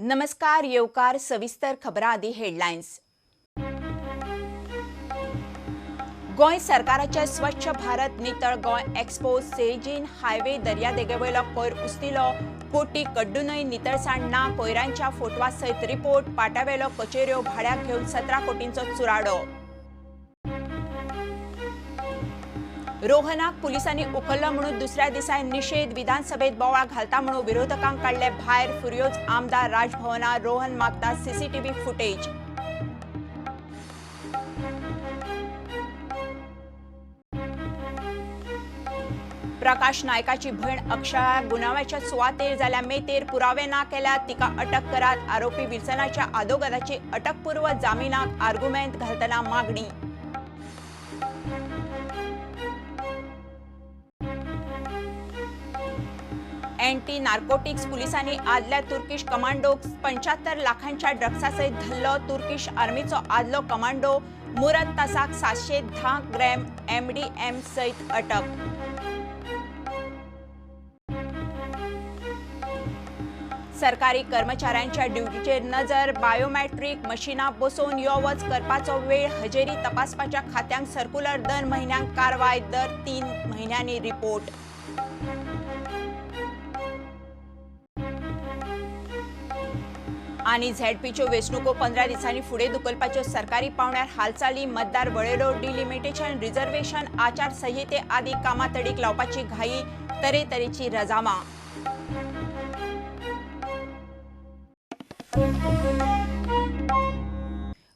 नमस्कार येवकार सविस्तर खबरां आदी हेडलायन्स। गोंय सरकाराचे स्वच्छ भारत नितळ गोंय एक्सपो सेजीन हायवे दर्यादेगेवयलो कोयर उस्तिलो, कोटी कड्डूनय नितळसाण ना, कोयरांच्या फोटवा सयत रिपोर्ट, पाटावेलो कचेऱ्यो भाड्याक घेवन 17 कोटींचो चुराडो। रोहनाक पुलिसांनी उखल्लो म्हणून दुसऱ्या दिसा निषेध, विधानसभेत बोवाळ घालता म्हणून विरोधकांक काडले भायर, फुर्योज आमदार राजभवनार रोहन मागता सीसीटीव्ही फुटेज। प्रकाश नायकाची भयण अक्षया गुन्यांवाच्या सुवातेर जाल्या मेतेर, पुरावे ना केल्यार तिका अटक करात, आरोपी विल्सनाच्या आदोगादाची अटकपूर्व जामिनाक आर्गुमेंत घालतना मागणी। एंटी नार्कोटिक्स पुलिसांनी आदल्या तुर्किश कमांडोक 75 लाखांच्या ड्रग्सासयत धरलो। तुर्किश आर्मीचो आदलो कमांडो मुरत तासाक 710 ग्रॅम MDM सयत अटक। सरकारी कर्मचाऱ्यांच्या ड्युटीचेर नजर, बायोमॅट्रीक मशिनां बसोवन यो वच करपाचो वेळ, हजेरी तपासपाच्या खात्यांक सर्क्युलर, दर म्हयन्याक कारवाय, दर 3 म्हयन्यांनी रिपोर्ट। आनी झेडपीच्यो वेंचणुको 15 दिसांनी फुडें धुकलपाच्यो सरकारी पावंड्यार हालचाली, मतदार वळेरो, डिलिमिटेशन, रिझर्वेशन, आचारसंहिते आदी कामां तडीक लावपाची घाई, तरेतरेची रजामां।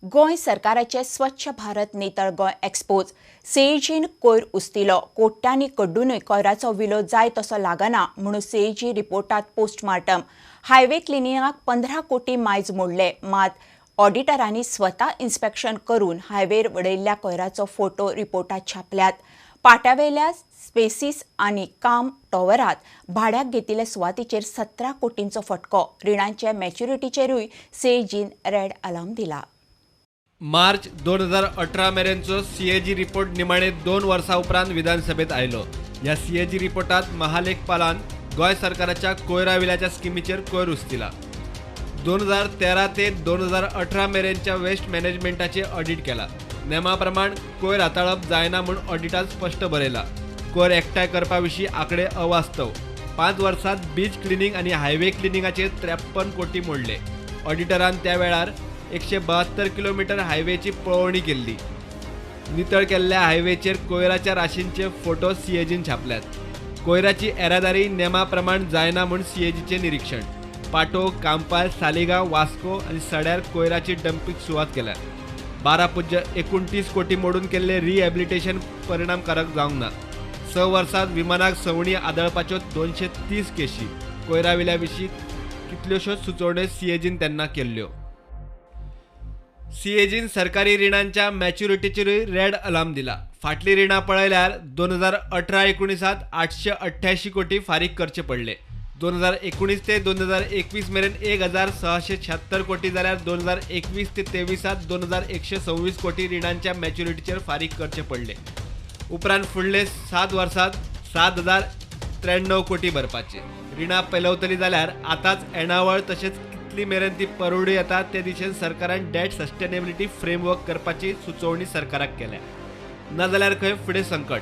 गोंय सरकाराचे स्वच्छ भारत नितळ गोंय एक्सपोज सीएजीन कोयर उस्तिलो, कोट्यांनी कड्डूनय कोयराचो विलो जाय तसो लागना म्हणून सीएजी रिपोर्टात पोस्टमार्टम। हायवे क्लिनिंगाक 15 कोटी मायज मोडले, मात ऑडिटरांनी स्वता इन्स्पेक्शन करून हायवेर वडयल्ल्या कोयराचो फोटो रिपोर्टात छापल्यात। पाट्यावेल्या स्पेसीस आनी काम टॉवरात भाड्याक घेतिल्ले सुवातेचेर 17 कोटींचो फटको, रिणांचे मॅच्युरिटीचेरूय सीएजीन रेड अलार्म दिला। मार्च 2018 मेरेनचो सीएजी रिपोर्ट निमाणे 2 वर्सां उपरांत विधानसभेत आयलो। ह्या सीएजी रिपोर्टात महालेखपालान गोंय सरकाराच्या कोयरा विल्याच्या स्किमीचेर कोयर उस्तिला। 2013 ते 2018 मेरेनच्या वेस्ट मॅनेजमेंटाचे ऑडिट केला। नेमा प्रमाण कोयर हाताळप जायना म्हूण ऑडिटात स्पश्ट बरयला। कोयर एकठांय करपा विशीं आंकडे अवास्तव। 5 वर्सांत बीच क्लिनींग आनी हायवे क्लिनिंगाचेर 53 कोटी मोडले। ऑडिटरान त्या वेळार 172 किलोमीटर हायवेची पळोवणी केल्ली। नितळ केल्ल्या हायवेचेर कोयराच्या राशींचे फोटो सीएजीन छापल्यात। कोयराची येरादारी नेमा प्रमाण जायना म्हूण सीएजीचें निरीक्षण। पाटो, कांपाल, सालिगांव, वास्को आनी सड्यार कोयराची डंपींग सुवात केल्या। 12.29 कोटी मोडून केल्ले रिहॅबिलिटेशन परिणामकारक जावंक ना। 6 वर्सांत विमानाक सवणी आदळपाच्यो 230 केशी। कोयरा विल्या विशीं कितल्योश्योच सुचोवण्यो सीएजीन तेन्ना केल्ल्यो। सीएजीन सरकारी रिणांच्या मॅच्युरिटीचेरूय रेड अलार्म दिला। फाटलीं रिणां पळयल्यार 2018-19 888 कोटी फारीक करचे पडले। 2019 ते 2021 मेरेन 1676 कोटी जाल्यार 2021 ते 23 2126 कोटी रिणांच्या मॅच्युरिटीचेर फारीक करचे पडले। उपरांत फुडले 7 वर्सांत 7093 कोटी भरपाचे। रिणां पेलवतली जाल्यार आतांच येणावळ तशेंच कितली मेरेन ती परवडूं येता ते दिशेन सरकारान डेट सस्टेनेबिलिटी फ्रेमवर्क करपाची सुचोवणी सरकाराक केल्या। नाजाल्यार खंय फुडें संकट।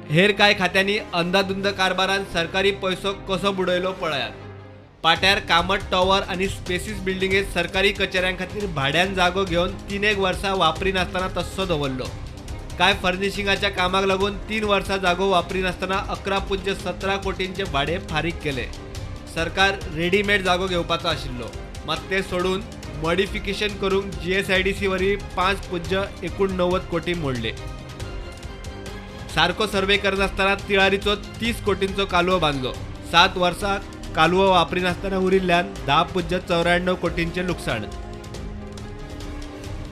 हेर कांय खात्यांनी अंदाधुंद कारभारान सरकारी पयसो कसो बुडयलो पळयात। पाट्यार कामत टॉवर आनी स्पेसीस बिल्डिंगेत सरकारी कचेऱ्यां खातीर भाड्यान जागो घेवन 3 वर्सां वापरिनासतना तस्सो दवरलो। कांय फर्निशिंगाच्या कामाक लागून 3 वर्सां जागो वापरिनासतना 11.17 कोटींचे भाडें फारीक केलें। सरकार रेडीमेड जागो घेवपाचो आशिल्लो, मात ते सोडून मॉडिफिकेशन करूंक GSIDC वरवीं 5.89 कोटी मोडले। सारको सर्वे करनासतना तिळारीचो 30 कोटींचो कालवो बांदलो। 7 वर्सां कालवो वापरिनासतना उरिल्ल्यान 10.94 कोटींचें लुकसाण।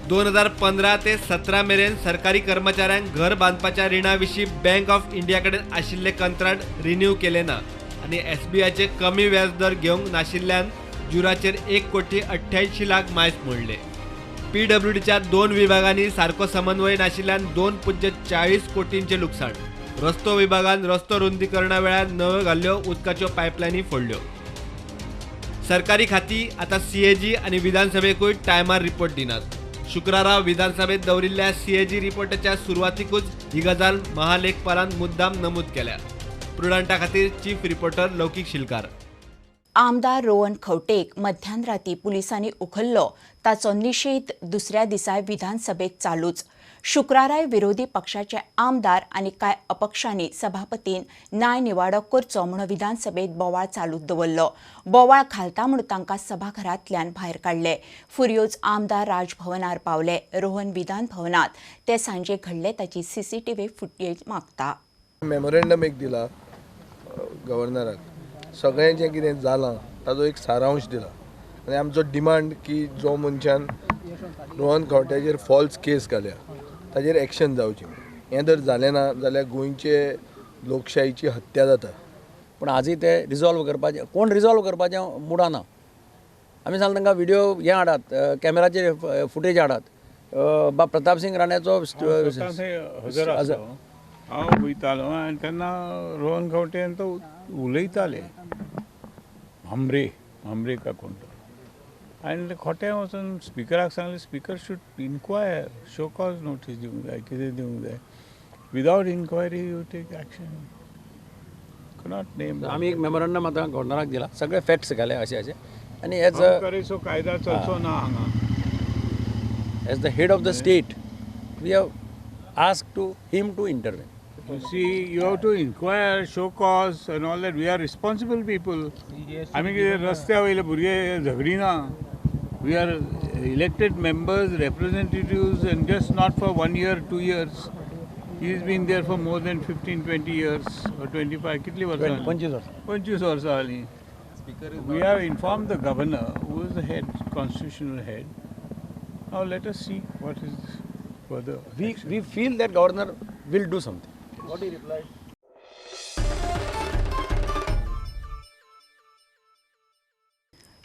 2015 ते 17 मेरेन सरकारी कर्मचाऱ्यांक घर बांदपाच्या रिणा विशीं बँक ऑफ इंडिया कडेन आशिल्लें कंत्राट रिन्यू केलें ना आनी SBIचे कमी व्याज दर घेवंक नाशिल्ल्यान जुराचेर 1,88,00,000 मायज मोडले। PWDच्या 2 विभागांनी सारको समन्वय नाशिल्ल्यान 2.40 कोटींचें लुकसाण। रस्तो विभागान रस्तो रुंदीकरणा वेळार नव्यो घाल्ल्यो उदकाच्यो पायपलायनी फोडल्यो। सरकारी खाती आतां सीएजी आनी विधानसभेकूय टायमार रिपोर्ट दिनात. शुक्रारा विधानसभेत दवरिल्ल्या सीएजी रिपोर्टाच्या सुरवातीकूच ही गजाल महालेखपालान मुद्दाम नमूद केल्या. प्रुडंटा खातीर चीफ रिपोर्टर लौकीक शिलकार. आमदार रोहन खंवटेक मध्यान राती पुलिसांनी उखल्लो ताचो निशेध दुसऱ्या दिसाय विधानसभेत चालूच. शुक्राराय विरोधी पक्षाचे आमदार आनी कांय अपक्षांनी सभापतीन न्याय निवाडो करचो म्हूण विधानसभेत बोवाळ चालूच दवरलो. बोवाळ घालता म्हूण तांकां सभाघरांतल्यान भायर काडले. फुर्योज आमदार राजभवनार पावले. रोहन विधान भवनांत ते सांजे घडले ताची सीसीटीव्ही फुटेज मागता. मेमोरेंडम एक दिला गव्हर्नराक, सगळें जें कितें जालां ताजो एक सारांश दिला आनी आमचो डिमांड की जो मनशान रोहन खंवट्याचेर फॉल्स केस घाल्या ताजेर एक्शन जावची. हें जर जालें ना जाल्यार गोंयचे लोकशाहीची हत्या जाता. पूण आजूय ते रिजॉल्व करपाचें कोण रिजॉल्व करपाचें मुडा ना. आमी सांगला तांकां व्हिडियो हें हाडात, कॅमेराचेर फुटेज हाडात. बा प्रताप सिंग राण्याचो हजर हांव वयतालो आनी तेन्ना रोहन खंवटे तो उलयताले भामरे भामरे का कोण तो आनी खोटे वचून स्पिकराक सांगलें speaker should inquire, show cause notice दिवंक जाय, कितें दिवंक जाय. Without inquiry you take action cannot name. आमी एक मेमोरंडम आतां गव्हर्नराक दिला, सगळे फॅक्ट्स घाले अशे अशे आनी एज अ कायदा चलचो ना हांगा. As the head of the state we have ask to him to intervene. You see, you have to inquire, show cause and all that. We are responsible people. आमी कितें रस्त्या वयले भुरगे झगडी ना. We are elected members, representatives, and just not for 1 year, 2 years. He has been there for more than 15, 20 years or 25. कितली वर्सां? 25 वर्सां. 25 वर्सां जालीं. We have informed the governor, who is the head, constitutional head. Now let us see what is further. We feel that governor will do something. What he replied?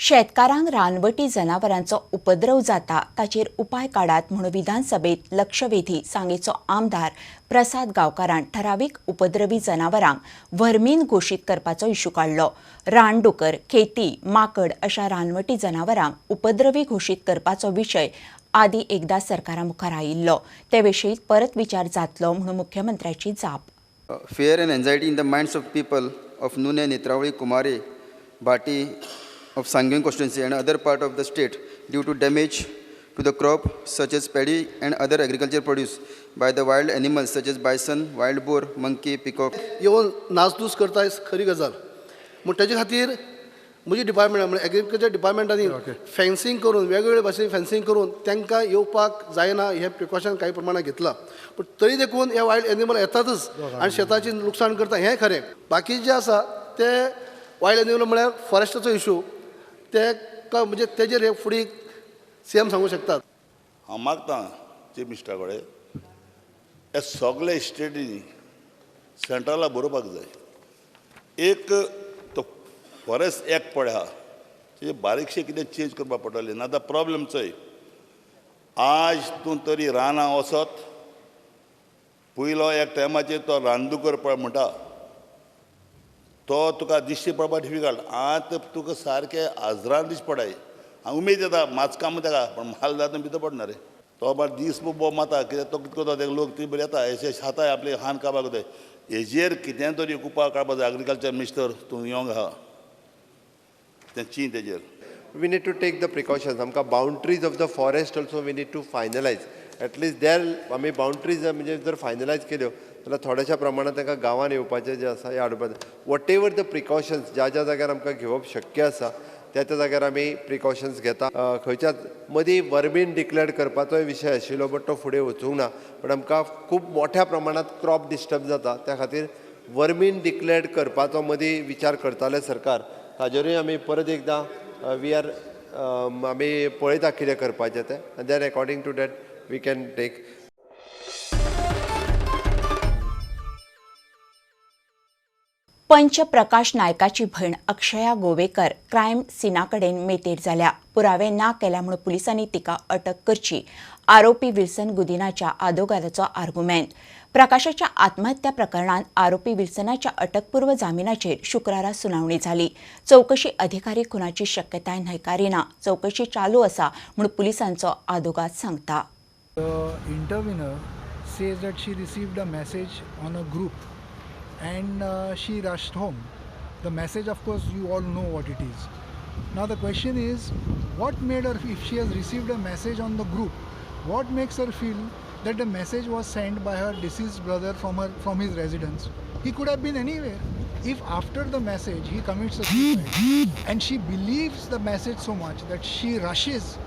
शेतकारांक रानवटी जनावरांचो उपद्रव जाता ताचेर उपाय काडात म्हूण विधानसभेत लक्षवेधी सांगेचो आमदार प्रसाद गांवकारान ठरावीक उपद्रवी जनावरांक व्हरमीन घोशीत करपाचो इशू काडलो. रानडुकर, खेती, माकड अशा रानवटी जनावरांक उपद्रवी घोशीत करपाचो विशय आदी एकदा सरकारा मुखार आयिल्लो. ते विशीं परत विचार जातलो म्हणून मुख्यमंत्र्याची जाप. Fear and anxiety in the minds of people of Nune, Netravali, Kumari, Bhati of Sanguem constituency and other part of the state due to damage to the crop such as paddy and other agriculture produce by the wild animals such as bison, wild boar, monkey, peacock. येवन नासधूस करता खरी गजाल. म्हूण तेजे खातीर म्हजी department म्हणजे एग्रीकल्चर डिपार्टमेंटांनी फेन्सिंग करून वेगवेगळे भाशेन फेन्सिंग करून तांकां येवपाक जायना हें प्रिकॉशन कांय प्रमाणांत घेतलां. पूण तरी देखून हे वायल्ड एनिमल येतातच आनी शेताचें लुकसाण करता हें खरें. बाकी जें आसा ते वायल्ड एनिमल म्हळ्यार फॉरेस्टाचो इशू ते म्हणजे तेजेर हे फुडें सी एम सांगूंक शकतात. हांव मागतां चीफ मिनिस्टरा कडेन हे सगळे स्टेटींनी सेंट्रला बरोवपाक जाय. एक तो फॉरेस्ट एक्ट पळय आहा तेजे बारीकशें कितें चेंज करपाक पडटलें, ना जाल्यार प्रॉब्लम चोय. आज तूं तरी रानां वचत पयलो एक टायमाचेर तो रानदुकर पळय म्हणटा तो तुका दिश्टी पडपाक डिफिकल्ट. आतां तुका सारकें आजरान दिश्टी पडाय. हांव उमेद येता माचकां ताका, पूण माल जाता भितर पडना रे. तो बार दीस बोब माता कित्याक तो कितें करता लोक ती बरी येता अशें खाता आपले हान काडपाक जाय. हेजेर कितें तरी एक उपाय काडपाक जाय. एग्रीकल्चर मिनिस्टर तूं येवंक आहा तें चीन तेजेर. We need to take the precautions. आमकां boundaries of the forest also we need to finalise. At least there आमी बाउंड्रीज म्हणजे जर फायनलायज केल्यो जाल्यार थोड्याशा प्रमाणात तांकां गांवांत येवपाचें जें आसा हें हाडपाचें. What ever the precautions ज्या ज्या जाग्यार आमकां घेवप शक्य आसा त्या त्या जाग्यार आमी प्रिकॉशन्स घेता. खंयच्याच मदीं वर्मीन डिक्लेअर करपाचोय विशय आशिल्लो बट तो फुडें वचूंक ना. पण आमकां खूब मोठ्या प्रमाणांत क्रॉप डिस्टर्ब जाता त्या खातीर वर्मीन डिक्लेअर करपाचो मदीं विचार करताले सरकार. ताजेरूय आमी परत एकदां we are आमी पळयता कितें करपाचें तें आनी then according to that we can take. पंच प्रकाश नायकाची भयण अक्षया गोवेकर क्रायम सिना कडेन मेतेर जाल्या. पुरावे ना केल्या म्हूण पुलिसांनी तिका अटक करची. आरोपी विल्सन गुदिनाच्या आदोगादाचो आर्गुमेंट. प्रकाशाच्या आत्महत्या प्रकरणात आरोपी विल्सनाच्या अटकपूर्व जामिनाचेर शुक्रारा सुनावणी जाली. चवकशी अधिकारी खुनाची शक्यताय न्हयकारिना. चवकशी चालू आसा म्हूण पुलिसांचो आदोगाद सांगता. The intervener says that she received a message on a group and she rushed home. The message, of course, you all know what it is. Now the question is, what made her, if she has received a message on the group, what makes her feel that the message was sent by her deceased brother from his residence? He could have been anywhere. If after the message he commits a suicide and she believes the message so much that she rushes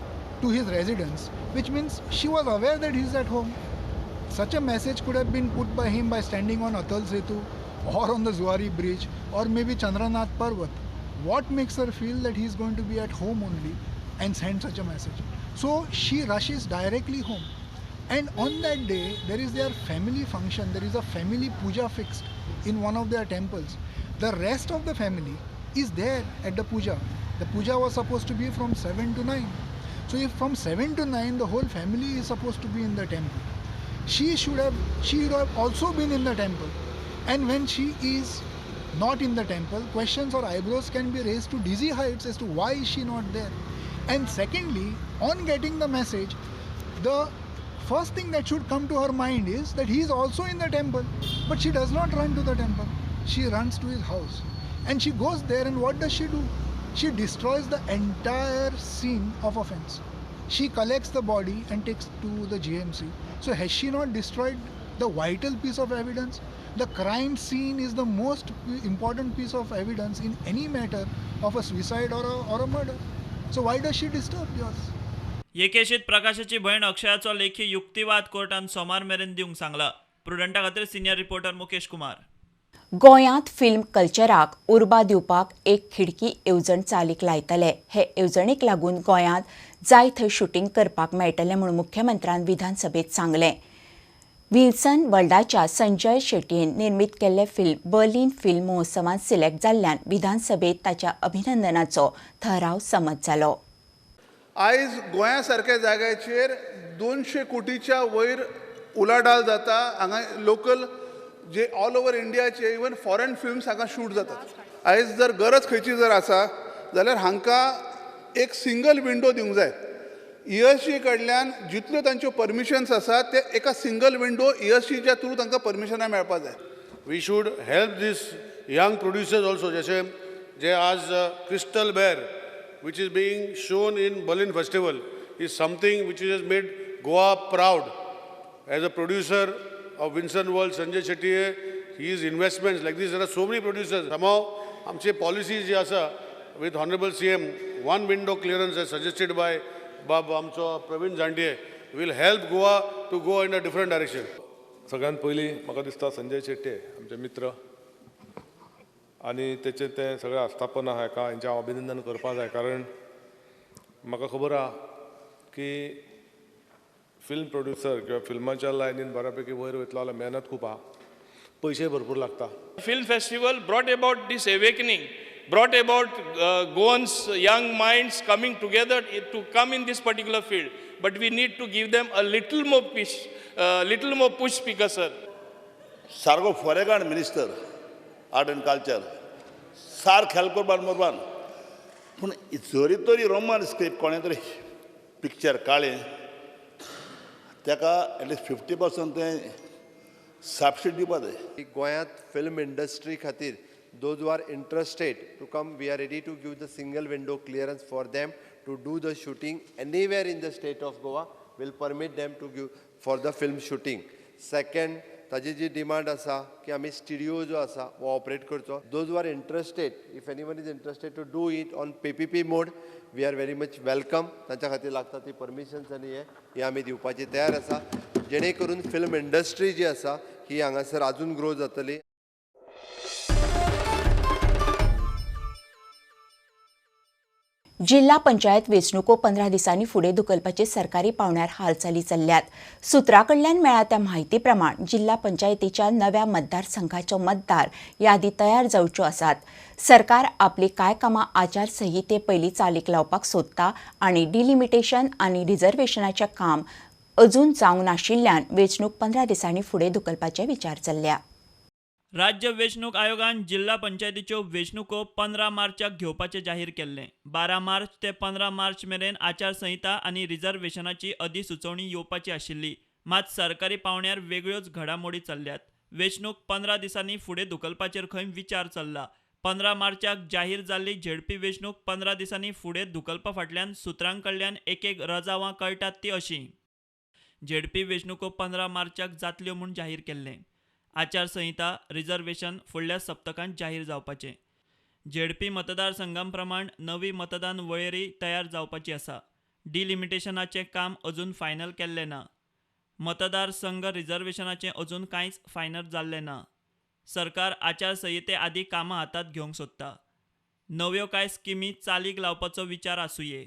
to his residence, which means she was aware that he is at home. Such a message could have been put by him by standing on Atal Setu or on the Zuari Bridge or maybe Chandranath Parvat. What makes her feel that he is going to be at home only and send such a message? So she rushes directly home. And on that day, there is their family function. There is a family puja fixed in one of their temples. The rest of the family is there at the puja. The puja was supposed to be from 7 to 9. So if from 7 to 9, the whole family is supposed to be in the temple. She should have also been in the temple. And when she is not in the temple, questions or eyebrows can be raised to dizzy heights as to why is she not there. And secondly, on getting the message, the first thing that should come to her mind is that he is also in the temple. But she does not run to the temple. She runs to his house. And she goes there, and what does she do? She destroys the entire scene of offense. She collects the body and takes to the GMC. So has she not destroyed the vital piece of evidence? The crime scene is the most important piece of evidence in any matter of a suicide or a murder. So why does she disturb yours? हे केशीत प्रकाशाची भयण अक्षयाचो लेखी युक्तिवाद कोर्टान सोमार मेरेन दिवंक सांगला. प्रुडंटा खातीर सिनियर रिपोर्टर मुकेश कुमार. गोंयांत फिल्म कल्चराक उर्बा दिवपाक एक खिडकी येवजण चालीक लायतले. हे येवजणेक लागून गोंयांत जाय थंय शुटींग करपाक मेळटलें म्हूण मुख्यमंत्र्यान विधानसभेत सांगलें. विल्सन वर्ल्डाच्या संजय शेटयेन निर्मीत केल्ले फिल्म बर्लिन फिल्म महोत्सवांत सिलेक्ट जाल्ल्यान विधानसभेत ताच्या अभिनंदनाचो ठराव संमत जालो. आयज गोंया सारक्या जाग्याचेर 200 कोटीच्या वयर उलाढाल जाता. हांगा लोकल जे ऑल ओवर इंडियाचे इवन फॉरेन फिल्म्स हांगा शूट जातात. आयज जर गरज खंयची जर आसा जाल्यार हांकां एक सिंगल विंडो दिवंक जाय. ESG कडल्यान जितल्यो तांच्यो परमिशन्स आसा ते एका सिंगल विंडो ESGच्या थ्रू तांकां परमिशनां मेळपाक जाय. We should help this young producers also. जशे जे आज Crystal Bear which is being shown in Berlin Festival is something which has made Goa proud. As a producer of Vincent World, Sanjay Shetty, his investments like this, there are so many producers. Somehow, आमचे policies जे आसा with Honorable CM, one window clearance as suggested by Bab आमचो Praveen Zandier will help Goa to go in a different direction. सगळ्यात पयलीं म्हाका दिसता संजय शेट्ये आमचे मित्र आनी तेचें तें सगळें आस्थापन आहा हेका हेंचें हांव अभिनंदन करपाक जाय. कारण म्हाका खबर आहा की फिल्म प्रोड्युसर किंवा फिल्माच्या लायनीन बऱ्यापैकी वयर वयतलो जाल्यार मेहनत खूब आहा, पयशे भरपूर लागता. Film festival brought about this awakening, brought about Goans young minds coming together to come in this particular field. But we need to give them a little more push, speaker sir. सारको foreign minister art and culture सारक help करपान मोरबान पूण जरी तरी Roman script कोणें तरी picture काडलें ताका एटलिस्ट 50% तें सबसिडी दिवपा जाय. गोंयांत फिल्म इंडस्ट्री खातीर those who are interested to come, we are ready to give the single window clearance for them to do the shooting anywhere in the state of Goa. Will permit them to give for the film shooting. Second, ताजी जी demand आसा की आमी studio जो आसा हो operate करचो. Those who are interested, if anyone is interested to do it on PPP mode, we are very much welcome. तांच्या खातीर लागता ती परमिशन्स आनी हे आमी दिवपाची तयार आसा, जेणे करून फिल्म इंडस्ट्री जी आसा ही हांगासर आजून ग्रो जातली. जिल्हा पंचायत वेंचणुको 15 दिसांनी फुडें धुकलपाचे सरकारी पावंड्यार हालचाली चल्ल्यात. सुत्रा कडल्यान मेळ्ळा त्या म्हायती प्रमाण जिल्हा पंचायतीच्या नव्या मतदारसंघाच्यो मतदार यादी तयार जावच्यो आसात. सरकार आपली कांय कामां आचारसंहिते पयलीं चालीक लावपाक सोदता आनी डिलिमिटेशन आनी रिझर्वेशनाचें काम अजून जावंक नाशिल्ल्यान वेंचणूक 15 दिसांनी फुडें धुकलपाचे विचार चल्ल्या. राज्य वेंचणूक आयोगान जिल्हा पंचायतीच्यो वेंचणुको 15 मार्चाक घेवपाचें जाहीर केल्लें. 12 मार्च ते 15 मार्च मेरेन आचारसंहिता आनी रिझर्वेशनाची अधिसुचोवणी येवपाची आशिल्ली. मात सरकारी पावंड्यार वेगळ्योच घडामोडी चल्ल्यात. वेंचणूक 15 दिसांनी फुडें धुकलपाचेर खंय विचार चल्ला. 15 मार्चाक जाहीर जाल्ली झेडपी वेंचणूक 15 दिसांनी फुडें धुकलपा फाटल्यान सुत्रां कडल्यान एक एक रजावां कळटात ती अशी. झेडपी वेंचणुको 15 मार्चाक जातल्यो म्हूण जाहीर केल्लें. आचारसंहिता रिझर्वेशन फुडल्या सप्तकांत जाहीर जावपाचें. झेडपी मतदारसंघां प्रमाण नवी मतदान वळेरी तयार जावपाची आसा. डिलिमिटेशनाचें काम अजून फायनल केल्लें ना. मतदारसंघ रिझर्वेशनाचें अजून कांयच फायनल जाल्लें ना. सरकार आचारसंहिते आदी कामां हातांत घेवंक सोदता. नव्यो कांय स्किमी चालीक लावपाचो विचार आसुये.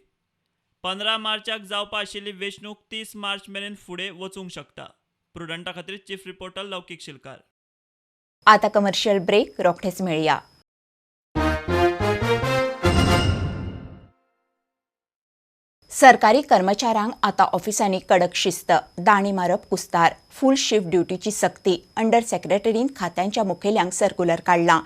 15 मार्चाक जावपा आशिल्ली वेंचणूक 30 मार्च मेरेन फुडें वचूंक शकता. प्रुडंटा खातीर चीफ रिपोर्टर लौकीक शिलकार. आता कमर्शियल ब्रेक, रोखडेच मेळया. सरकारी कर्मचाऱ्यांक आतां ऑफिसांनी कडक शिस्त, दाणी मारप कुस्तार, फूल शिफ्ट ड्युटीची सक्ती. अंडर सेक्रेटरीन खात्यांच्या मुखेल्यांक सर्क्युलर काडलां.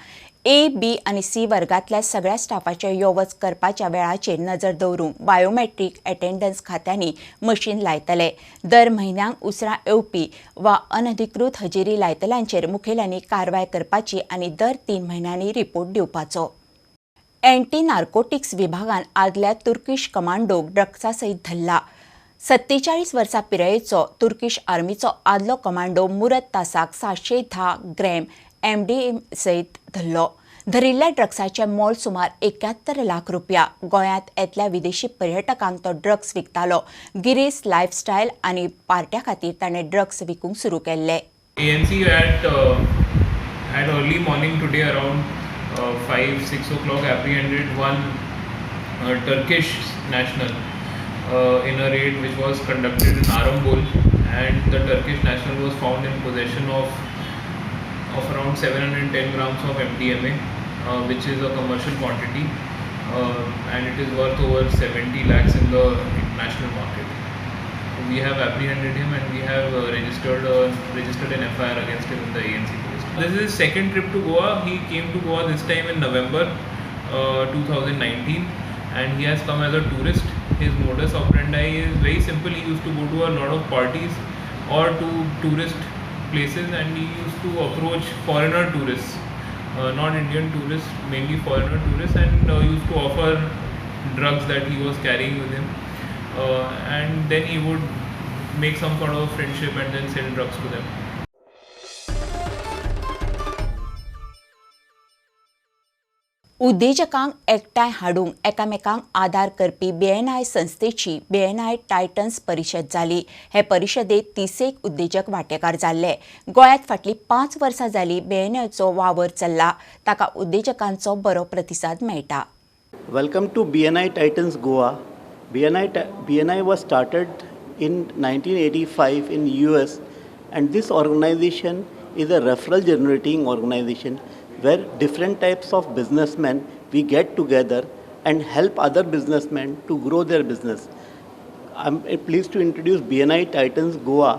ए, बी आनी सी वर्गांतल्या सगळ्या स्टाफाचे यो वच करपाच्या वेळाचेर नजर दवरूंक बायोमॅट्रीक अटेंडन्स खात्यांनी मशीन लायतले. दर म्हयन्याक उसरां येवपी वा अनधिकृत हजेरी लायतल्यांचेर मुखेल्यांनी कारवाय करपाची आनी दर 3 म्हयन्यांनी रिपोर्ट दिवपाचो. अँटी नार्कोटिक्स विभागान आदल्या तुर्किश कमांडोक ड्रग्सा सयत धरला. 47 वर्सां पिरायेचो तुर्किश आर्मीचो आदलो कमांडो मुरत तासाक 710 ग्रॅम एमडीएम सयत धरलो. धरिल्ल्या ड्रग्साचें मोल सुमार 71 लाख रुपया. गोंयांत येतल्या विदेशी पर्यटकांक तो ड्रग्स विकतालो. गिरेस लायफस्टायल आनी पार्ट्या खातीर ताणें ड्रग्स विकूंक सुरू केल्ले. ANC at early morning today around 5-6 o'clock apprehended one Turkish national in a raid which was conducted in Arambol, and the Turkish national was found in possession of around 710 grams of MDMA, which is a commercial quantity, and it is worth over 70 lakhs in the international market. We have apprehended him and we have registered an FIR against him in the ANC police. This is his second trip to Goa. He came to Goa this time in November 2019, and he has come as a tourist. His modus operandi is very simple. He used to go to a lot of parties or to tourist places, and he used to approach foreigner tourists, not Indian tourists, mainly foreigner tourists, and used to offer drugs that he was carrying with him, and then he would make some sort of friendship and then sell drugs to them. उद्देजकांक एकठांय हाडूंक एकामेकांक आदार करपी BNI संस्थेची BNI Titans परिशद जाली. हे परिशदेत 30 उद्देजक वांटेकार जाल्ले. गोंयांत फाटलीं 5 वर्सां जाली बीएनआयचो वावर चल्ला. ताका उद्देजकांचो बरो प्रतिसाद मेळटा. Welcome to BNI Titans Goa. BNI was started in 1985 in US, and this organization is a referral generating organization where different types of businessmen we get together and help other businessmen to grow their business. I'm pleased to introduce BNI Titans Goa.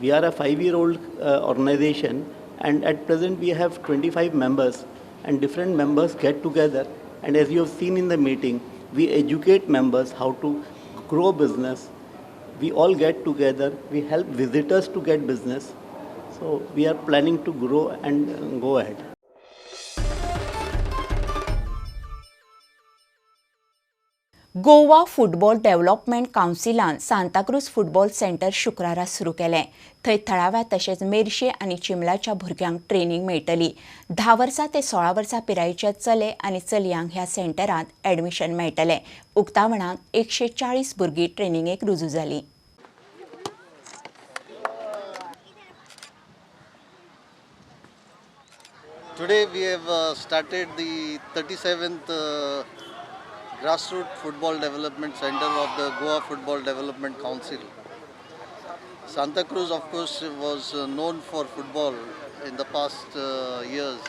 We are a 5-year-old organization, and at present we have 25 members, and different members get together, and as you have seen in the meeting, we educate members how to grow business. We all get together, we help visitors to get business. So we are planning to grow and go ahead. Goa football development कावन्सिलान Santa Cruz football centre शुक्रारा सुरू केलें. थंय थळाव्या तशेंच मेरशे आनी चिमलाच्या भुरग्यांक training मेळटली. 10 वर्सां ते 16 वर्सां पिरायेच्या चले आनी चलयांक ह्या सेंटरांत एडमिशन मेळटलें. उक्तावणाक 140 भुरगीं ट्रेनिंगेक रुजू जालीं. Today we have started the 37th Grassroots Football Development Center of the Goa Football Development Council. Santa Cruz, of course, was known for football in the past years,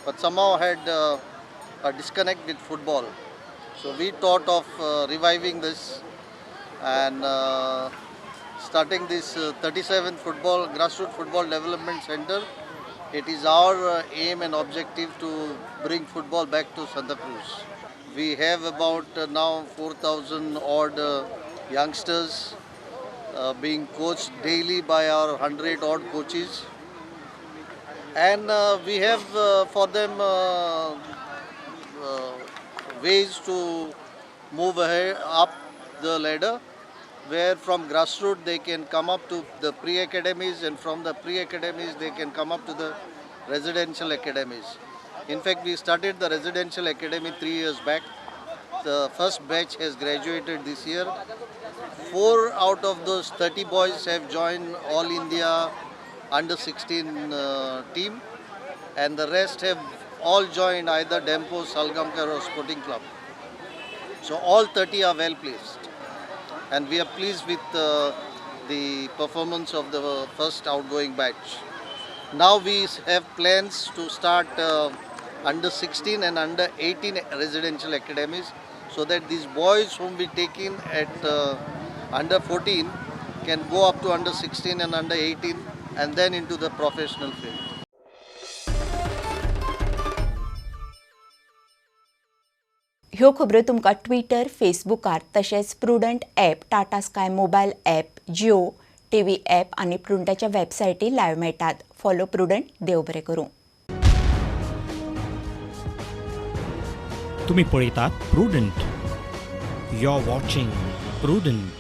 but somehow had a disconnect with football. So we thought of reviving this, and starting this 37th football grassroots football development center. It is our aim and objective to bring football back to Santa Cruz. We have about now 4,000 odd youngsters being coached daily by our 100 odd coaches, and we have for them ways to move ahead up the ladder, where from grassroots they can come up to the pre-academies, and from the pre-academies they can come up to the residential academies. In fact, we started the residential academy 3 years back. The first batch has graduated this year. 4 out of those 30 boys have joined All India under 16 team, and the rest have all joined either Dempo, Salgaonkar or Sporting Club. So all 30 are well placed, and we are pleased with the performance of the first outgoing batch. Now we have plans to start under 16 and under 18 residential academies, so that these boys whom we take in at under 14 can go up to under 16 and under 18 and then into the professional field. ह्यो खबरो तुमकां Twitter, फेसबुकार तशेंच Prudent app, Tata Sky mobile app, Jio TV app आनी प्रुडंटाच्या वेबसायटी live मेळटात. Follow prudent. देव बरें करूं. तुम्ही पळयतात Prudent. You are watching Prudent.